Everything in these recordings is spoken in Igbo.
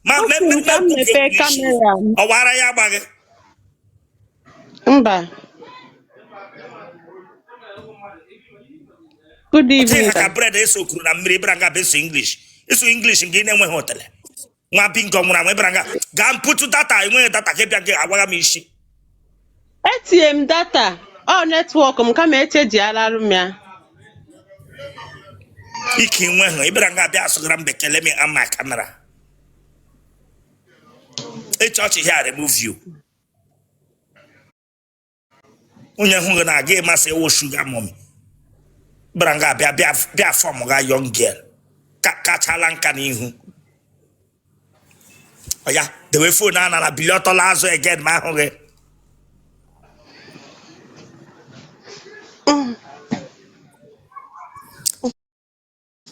Ma Ọ sị m ka m mepee camera m. Ọ wara ya agbaghị. Mba. Good evening, ha ka sir. bread esokuru na mmiri bịara nga bụ ịsụ English. Ịsụ English nke ị na-enweghị otele. Nwa bingo nwụrụ anwụ bịara nga gaa mpụtụ data enweghị data ka ị bịa gị agwagha m isi. Etinye m data. Ọ network m kama echejialarụ m ya. Ike nwe hụ ị bịara nga bịa asụgara m bekee let me on my camera. Ịchị ọchị here remove you. Onye hụ gị na-aga ịmasị ịwụ sugar mommy. Bịara nga bịa bịa bịa form ga young girl. Kachala nka n'ihu. Oya, dewe phone a nara bili ọtọ laa azụ again ma ahụ gị.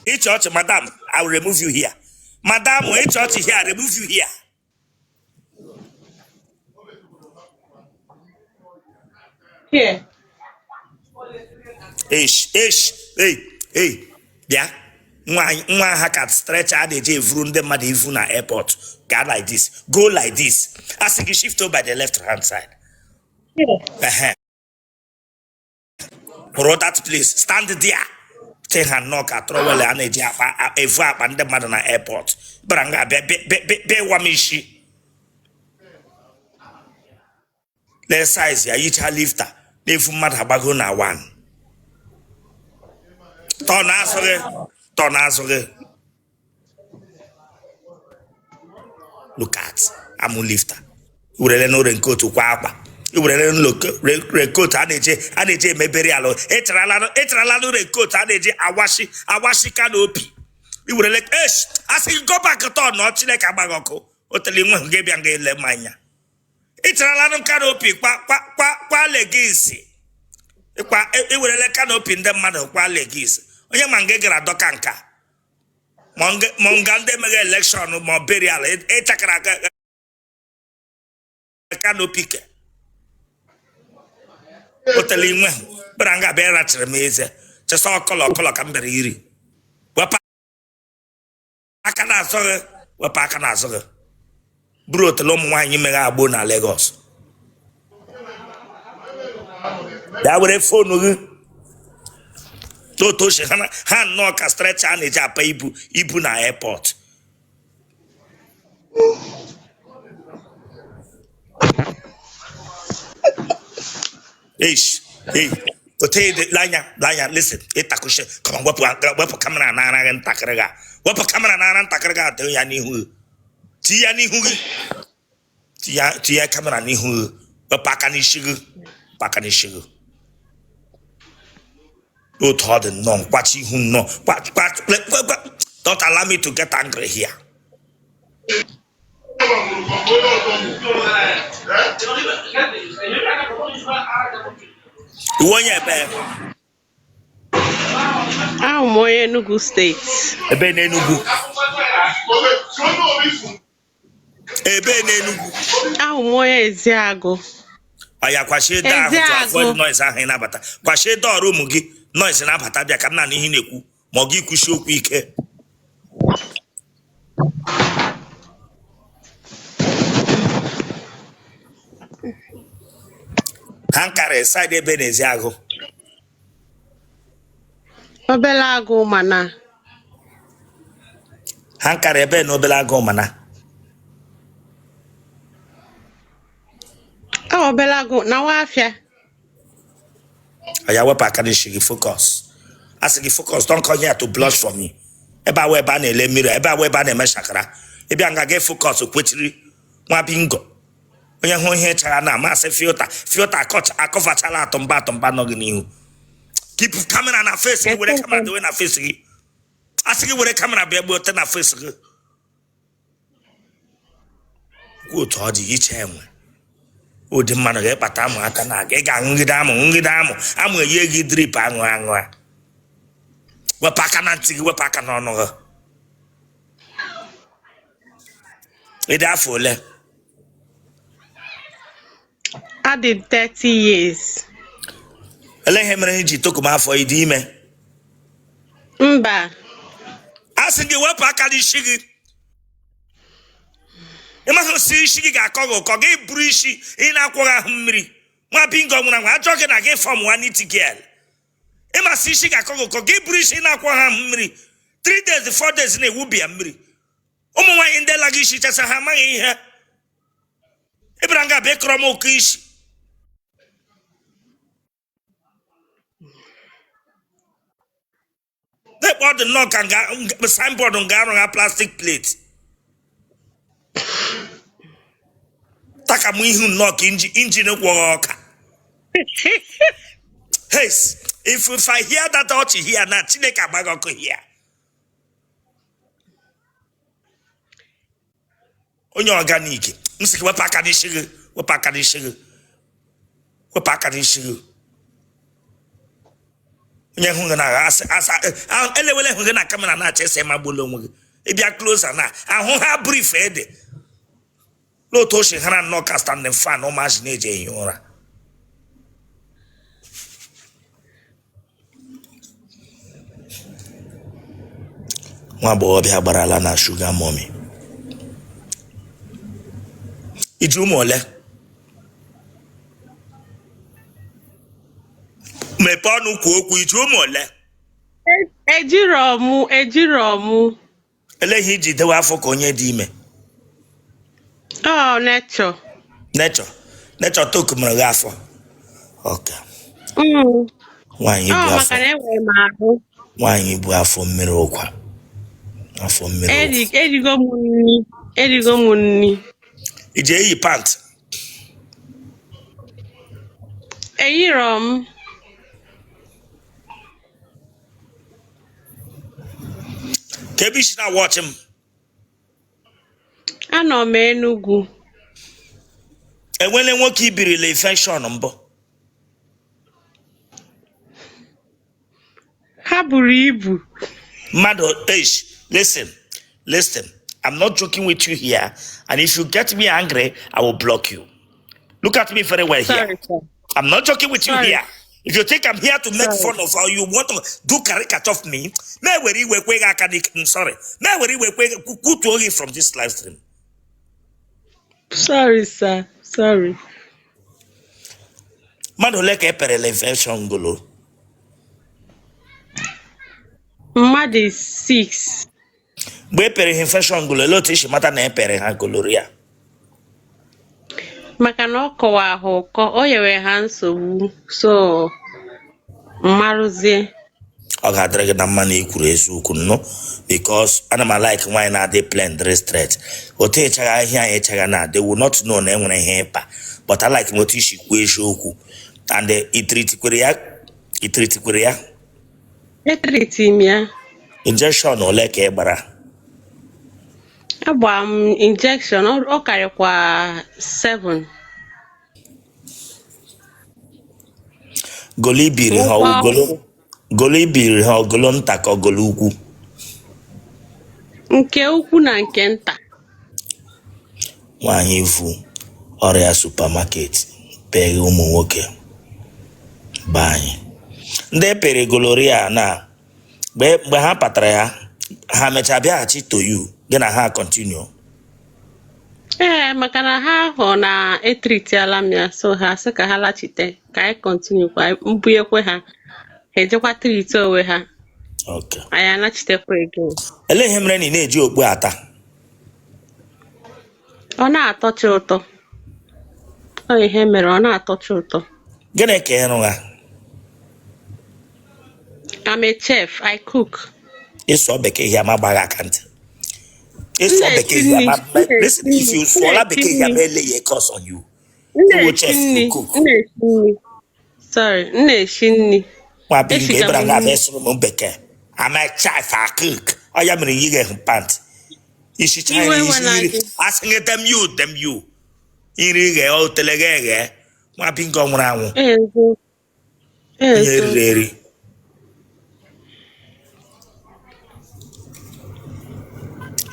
Ịchị ọchị, madam, I will remove you here. Madam, ịchị ọchị here, I remove you here. Here. Ish, ish, hey, hey, bịa. Nwa nwa ha ka stretcher a na-eji evuru ndị mmadụ ivu na airport. Gaa like this, go like this. A sị gị shift by the left hand side. Here. Ehe. Kwụrụ that place, stand there. Te ha nnọọ ka trolley a na-eji akpa evu akpa ndị mmadụ na airport. Bịara nga bịa bịa bịa ịwa m isi. Lee size ya yicha lifter na-efu mmadụ agbago na one. Tọ n'azụ gị, tọ n'azụ gị. Look at amụ lifter. Werele na raincoat kwa akwa. Iwerele raincoat a na-eji eme burial. Ịcharala na raincoat a na-eji awashi awashi canopy. Iwerele esh asị gị go back tọ nọ Chineke agbaghị ọkụ. Otele nwe gị bịa nga ele mmanya. Ịcharala na canopy kwa kwa kwa kwa leggings. Ịkwa iwerele canopy ndị mmadụ kwa leggings. Onye ma nga gara dọka nka. Ma nga ndị emeghe election ma burial ịchakara canopy ke otele inwe bịara nga bịa rachiri m eze chesa ọkọlọ ọkọlọ ka m bịara iri wepụ aka n'azụ gị wepụ aka n'azụ gị bụrụ otele ụmụ nwaanyị meghe agbo na Lagos bịa were phone gị n'otu ochie ha nnọọ ka stretcher a na-eji apa ibu ibu na airport. Eish, hey, ote lanya lanya listen ịtakushi come on wepụ wepụ camera n'ara gị ntakịrị ga wepụ camera n'ara ntakịrị ga dee ya n'ihu gị tinye ya n'ihu gị tinye camera n'ihu gị wepụ aka n'isi gị wepụ aka n'isi gị otu ọ dị nnọọ nkwachi ihu nnọọ don't allow me to get angry here. Ị wụ onye ebe? Awụ m onye Enugu steeti. Ebe n'Enugu? Ebe n'Enugu? Awụ m onye Eziagụ. Oya kwachie door ahụ to avoid noise ahụ ị na-abata. Kwachie door room gị noise na-abata bịa ka m na-anụ ihe ị na-ekwu ma ọ gị kwusie okwu ike. Ha nkarị side ebe n'Eziagụ. Obele agụ mana. Ha nkarị ebe na obele agụ mana. Ọ obele agụ na Nwafịa. Oya wepụ aka n'isi gị focus. A sị gị focus don't come here to blush for me. Ebe a wụ ebe a na-ele mmiri ebe a wụ ebe a na-eme shakara. Ị bịa nga gị focus kwechiri nwa bingo. Onye hụ ihe chara na amasị filter filter akọvachala atụmba atụmba nọ gị n'ihu. Keep camera na face gị were camera dewe na face gị. A sị gị were camera bịa gbuo te na face gị. Kwuo otu ọ dị iche enwe ụdị mmadụ ga-ekpata amụ aka na aga ị ga-aṅụgide amụ ṅụgide amụ amụ eyie gị drip aṅụ aṅụ a wepụ aka na ntị gị wepụ aka n'ọnụ gị ị dị afọ ole? Adị m 30 years. Ele ihe mere i ji toku m afọ ị dị ime? Mba. A sị gị wepụ aka n'isi gị. Ịmaghị si isi gị ga-akọ gị ụkọ, gị buru isi ị na-akwọghị ahụ mmiri. Nwa bingo nwụrụ anwụ, ajọ gị na gị form nwa neat girl. Ịmasị isi ga-akọ gị ụkọ, gị buru isi ị na-akwọghị ahụ mmiri 3 days, 4 days na-ewubi ya mmiri. Ụmụ nwaanyị ndị laga isi chesa ha amaghị ihe. Ị bịara nga bịa kọrọ m ụkọ isi. Na-ekpe ọ dị nnọọ ka nga signboard nga arụ ha plastic plate takamụ ihu nnọọ ka engine kwọghị ọka. Hey, if I hear that ọchị here na Chineke agbaghị ọkụ here. Onye organic, m sị gị wepụ aka n'isi gị, wepụ aka n'isi gị, wepụ aka n'isi gị. Onye hụ gị na asị asa elewele hụ gị na camera na-achọ ịsị magbuola onwe gị. Ịbịa closer na ahụ ha brief ede n'otu o si hara nnọọ ka standing fan ụmụazị na-eji ehi ụra. Nwa agbọghọbịa gbarala na sugar mommy. I ji ụmụ ole? Mepee ọnụ kwuo okwu. I ji ụmụ ole? Ejirọ mụ, ejirọ mụ. Ele ihe iji dewe afọ ka onye dị ime? Ọ nature. Nature, nature tok mere gị afọ. Okay. Nwaanyị Ọ bu maka afọ na enwere m ahụ. Nwaanyị bu afọ mmiri ụkwa, afọ mmiri ụkwa. Erigo m nri. Erigo m nri. I ji eyi pant? Eyirọ m. Ka ebe isi na-awatch m? Anọ m Enugwu. Enwele nwoke ibirila infection mbụ? Ha buru ibu. Mmadụ eish, listen, listen, I'm not joking with you here, and if you get me angry, I will block you. Look at me very well here. Sorry, sir. I'm not joking with you Sorry. here. If you think I'm here to make Sorry. fun of or you want to do caricature of me, may were iwe kwe gị aka n'ike. I'm sorry. May were iwe kwe gị kutuo gị from this live stream. Sorry, sir. Sorry. Mmadụ ole ka e perela infection golo? Mmadụ 6. Mgbe e pere ha infection golo, olee otu isi mata na e pere ha gonorrhea? Maka na ọ kọwa ha ụkọ, o nyere ha nsogbu, so mmarụzie. Ọ ga-adịrị gị na mma na i kwuru eziokwu nnụ, because ana m alike nwaanyị na-adị plain, dịrị straight. Otu ịchagha ihe anyị ịchagha na they will not know na enwere ihe ịpa, but I like m otu isi kwuo eziokwu. And itreatikwere ya, itreatikwere ya? Etreati m ya. Injection ole ka ị gbara? Agba m injection, ọ karịkwa 7. Golo ibiri ha? Ụgwọ Golo ọgwụ. Golo ibiri ha, ogolo nta ka ogolo ukwu? Nke ukwu na nke nta. Nwaanyị vu ọrịa supermarket peghe ụmụ nwoke be anyị ndị epere gonorrhea na mgbe ha patara ya, ha mechaa bịaghachi to you, gị na ha continue? Ee, maka na ha hụ na etreatiala m ya, so ha sị ka ha lachite ka anyị continue kwa mbunyekwe ha, ha ejekwa treat onwe ha. Okay. Anyị anachitekwa again. Elee ihe mere na ị na-eji okpu ata? Ọ na-atọcha ụtọ. Ọ ihe mere ọ na-atọcha ụtọ. Gịnị ka ị rụgha? I'm a chef. I cook. Ịsụọ bekee ihe ama gbagha aka ntị. Ịsụọ M na-esi bekee ihe nri. ama M na-esi listen, if nri. you M sụọla na-esi bekee ihe nri. ama ele ya curse on you. M Iwu na-esi chef, nri. you cook? M na-esi nri. Sorry, m na-esi nri. Nwa bingo. Esiga m Ịbara nga nri. abịa ịsụrụ m bekee, I'm a chef, I cook. Ọ ya mere yi ga pant isicha Iwe nri isi wela nri gị. Asị gị damn you, damn you, nri ghee otele ghe eghe. Nwa bingo nwụrụ anwụ. Ezo. Onye Ezo. eriri eri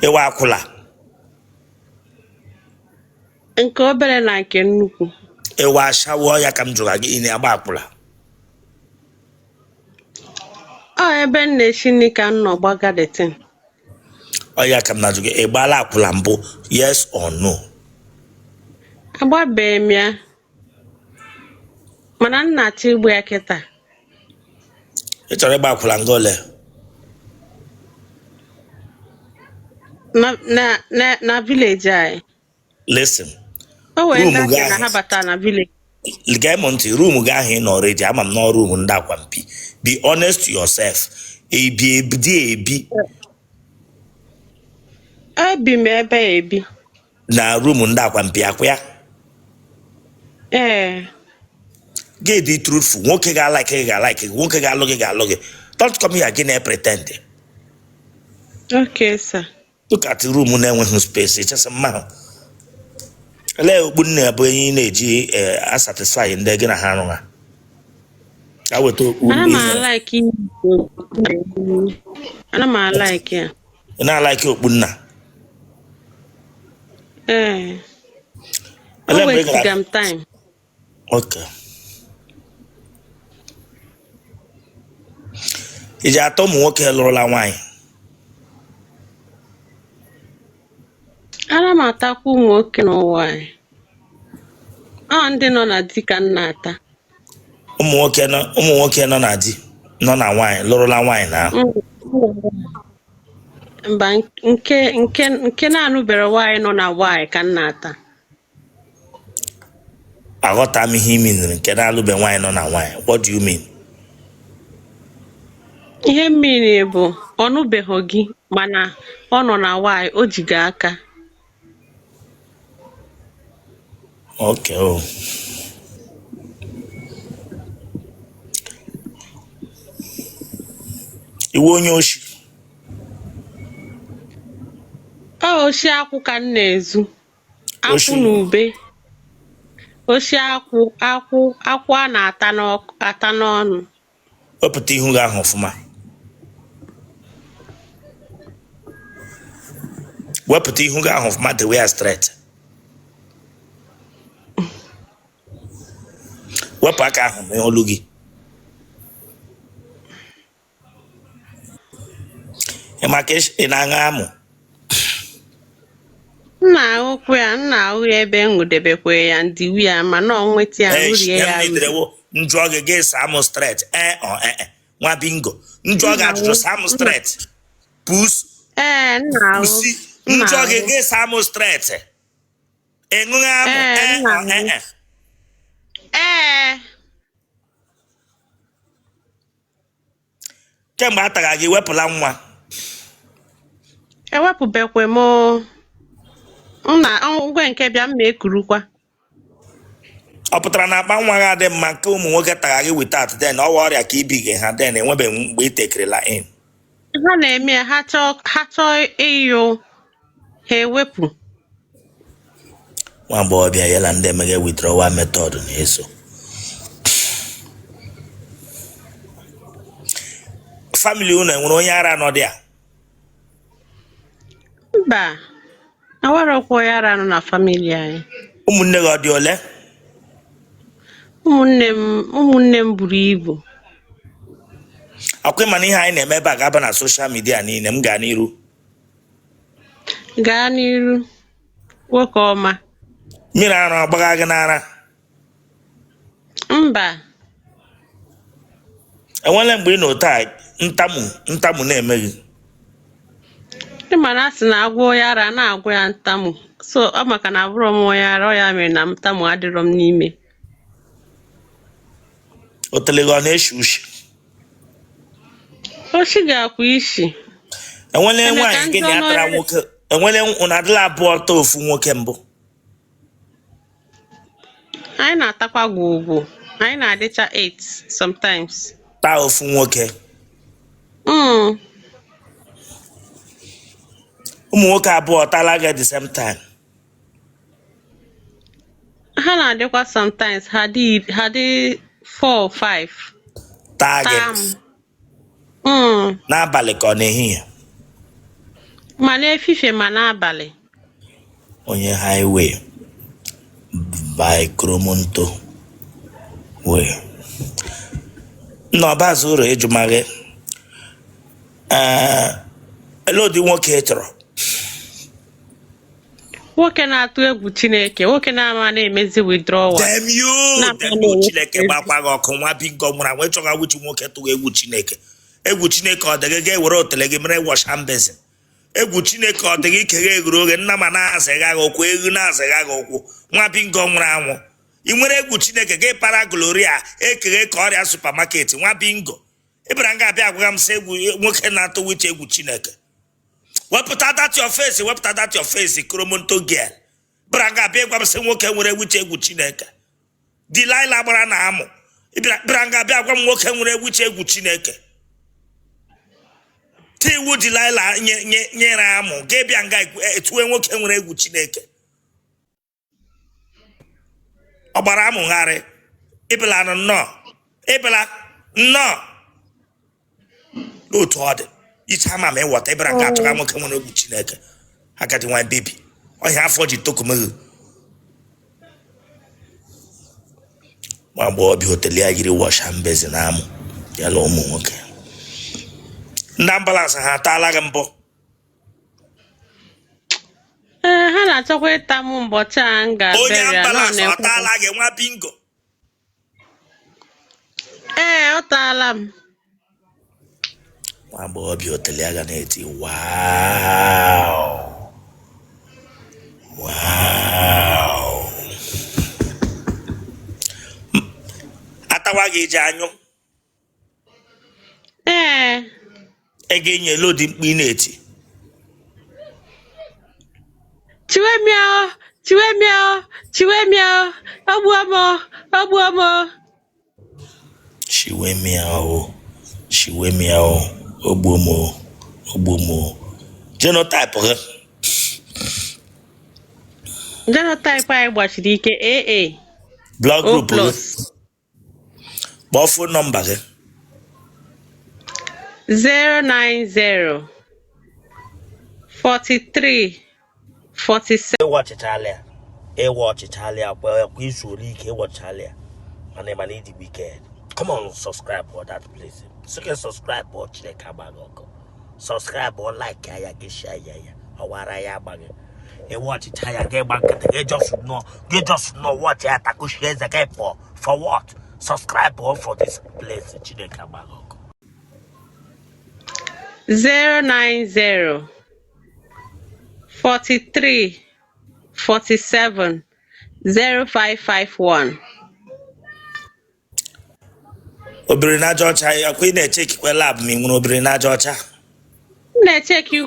ịwa akwụla. Nke obere na nke nnukwu. Ịwa ashawo ya ka m jụrụ gị, ị na-agba akwụla? Ọ ebe m na-esi nri ka m nọ gbaga the thing. Ọ ya ka m na-ajụ gị, ị gbaala akwụla mbụ, yes or no? Agbabeghị m ya, mana m na-achọ ịgba ya kịta. Ị chọrọ ịgba akwụla nga ole? Na na na na village anyị. Listen. O wee Room ndị gị asị na ahụ ha batara na village. Gee m ntị, room gị ahụ ị nọ already, ama m na ọ room ndị akwa mpi. Be honest to yourself. Ebi ebi dị ebi. Ebi m ebe a ebi. Na room ndị akwa mpi akwa ya. Ee. Gị dị truthful, nwoke ga-alike gị ga-alike gị, nwoke ga-alụ gị ga-alụ gị. Don't come here gị na-pretend. Okay, sir. Look at room na-enweghị space, ịchasị mma. Elee okpu nna bụ enyi ị na-eji asatisfy ndị gị na ha arụ ha? Ka weta okpu. Ana m alike iyi okpu. Ana m alike ya. Ị na-alike okpu nna? Ee. O Elee mgbe ị gara? westiga m time. Okay. Ị ji ata ụmụ nwoke lụrụla nwaanyị? Ana m atakwa ụmụ nwoke n'ụwa anyị. Ọ ndị nọ na di ka m na-ata. Ụmụ nwoke nọ na di, nọ na nwaanyị, lụrụla nwaanyị na Mba, nke na-anụbere nwaanyị nọ na nwaanyị ka m na-ata. Aghọta m ihe ị meaniri, nke na-alụbe nwaanyị nọ na nwaanyị. What do you mean? Ihe mmiri bụ ọ nụbeghị gị, mana ọ nọ na nwaanyị, o ji gị aka. Okay, oh. Ị wụ onye oshi? Ọ oshi akwụ ka m na-ezu. Akwụ Oshi. na ube. Oshi akwụ, akwụ, akwụ a na-ata n'ọkụ, ata n'ọnụ. Wepụta ihu gị ahụ ọfụma. Wepụta ihu gị ahụ ọfụma, the way straight. Wepụ aka ahụ n'olu gị. Ị maka ị na-aṅụ amụ? M na-ahụkwa ya, m na-ahụ ya ebe m ṅụdebekwa ya ndiwi ya, mana ọ nweta ya ṅụrie ya. M jụọ gị, gị saa m straight. Ee ọ ee nwa bingo. M jụọ gị ajụjụ, saa m straight. Pus. Ee, m na-ahụ. Pusi. M jụọ gị, gị saa m straight. Ị ṅụghị amụ? Ee ọ ee. Ee. Kemgbe a tara gị, wepụla nwa? Ewepụbekwe m. Na ngwe nke bịa m ma ekurukwa. Ọ pụtara na akpa nwa gị adị mma nke ụmụ nwoke tara gị without then ọwa ọrịa ka ibi gị ha then enwebeghị mgbe ị tekirila in? Ha na-eme ya, ha chọọ ịyụ ha ewepụ. Nwa agbọghọbịa ya na ndị emeghe withdrawal method na-eso. Family unu enwere onye ara nọ dị a? Mba, awarọkwa onye ara nọ na family anyị. Ụmụnne gị ọ dị ole? Ụmụnne m buru ibu. Akwa ịma na ihe anyị na-eme ebe a ga-aba na social media niile, m gaa n'iru? Gaa n'iru, nwoke ọma. Mmiri ara ọgbagha gị n'ara? Mba. Enwela mgbe ị nọ taa ntamu na-eme gị? Ị ma na asị na agwọ onye ara na-agwọ ya ntamu, so ọ maka na abụrọ m onye ara, ọ ya mere na ntamu adịrọ m n'ime. Otele gị ọ na-eshi ushi? Oshi ga-akwa ishi. Enwele Emeka, nwaanyị gị na ya njọ tara n'ọrụ. nwoke? Enwele unu adịla abụọ taa ofu nwoke mbụ? Anyị na-atakwa gwogwo. Anyị na-adịcha 8 sometimes. Taa ofu nwoke? Ụmụ nwoke abụọ tala gị at the same time? Ha na-adịkwa sometimes, ha dị 4 or 5. Taa gị? Taa m. N'abalị ka ọ n'ehihie? Ma n'efifie ma n'abalị. Onye highway by Kromonto way nna ọbaazụ ụlọ ịjụmaghị. Ee, ele ụdị nwoke ị chọrọ? Nwoke na-atụ egwu Chineke, nwoke na-ama na-emezi withdrawal. Damn you! Na-ama Damn you! na-enwe Chineke gbakwa gị ọkụ nwa bingo nwụrụ anwụ ịchọga wuchi nwoke tụwa egwu Chineke. Egwu Chineke ọ dịghị ga-ewere otele gị mere wash hand basin. Egwu Chineke ọ dịghị ike gị eghere oghe nna ma na-azịgha gị ụkwụ eghu na-azịgha gị ụkwụ nwa bingo nwụrụ anwụ. Ị nwere egwu Chineke gị para Gloria ekeghe ka ọrịa supermarket nwa bingo. Ị bịara nga abịa agwa m sị egwu nwoke na-atụ wiche egwu Chineke. Wepụta that your face, wepụta that your face, kromonto girl. Bịara nga abịa gwa m sị nwoke nwere wiche egwu Chineke. Delilah gbara na amụ. Ị bịara nga abịa gwa m nwoke nwere wiche egwu Chineke. Tiwu Delilah nyere amụ ga-ebịa nga etue nwoke nwere egwu Chineke. Ọ gbara amụgharị. Ịbịala nụ nnọọ. Ịbịala nnọọ. N'otu ọ dị, iche ama ma ịghọta ịbịara nga achọga nwoke nwere egwu Chineke. Agadi nwa bebi. Ọhịa afọ ji tokumeghe. Nwa agbọghọbịa otele ya yiri wash hand basin na amụ ya na ụmụ nwoke. Ndị ambulance ha ataala gị mbụ. Ee, ha na-achọkwa ịta m ụbọchị a m Onye ga-abịa ya nọ ambulance ọ na-ekwu. taala gị nwa bingo? Ee, ọ taala m. Nwa agbọghọbịa otele ya ga na-eti wow wow. Atawa gị eji anyụ. Ee. Ego enye lodi mkpu ị na-eti. Chiwemia, chiwemia, chiwemia, ogbuo m, ogbuo m. Shiwemia o, shiwemia o, ogbuo m o, ogbuo m o. Genotype gị. Genotype anyị gbachiri ike AA. Blood O group gị. plus. Kpọọ phone number gị. 090 43 47. Ịwọchichala ya, ịwọchichala ya kwa kwa izu ole ike ịwọchichala ya mana ịma na ịdị wicked. Come on, subscribe for that place. Sị subscribe ọ Chineke agba gị ọkụ. Subscribe ọ like ya gị share ya ya ọwara ya agba gị. Ịwọchicha ya gị gba nkịtị gị just nọ gị just nọ watch ya takushi eze gị pụọ for what? Subscribe ọ for this place. Chineke agba gị ọkụ. 090 43 47 0551. Obiri n'aja ọcha akwa ị na-echekikwe lab ma ị nwere obiri n'aja ọcha. M na-echeki.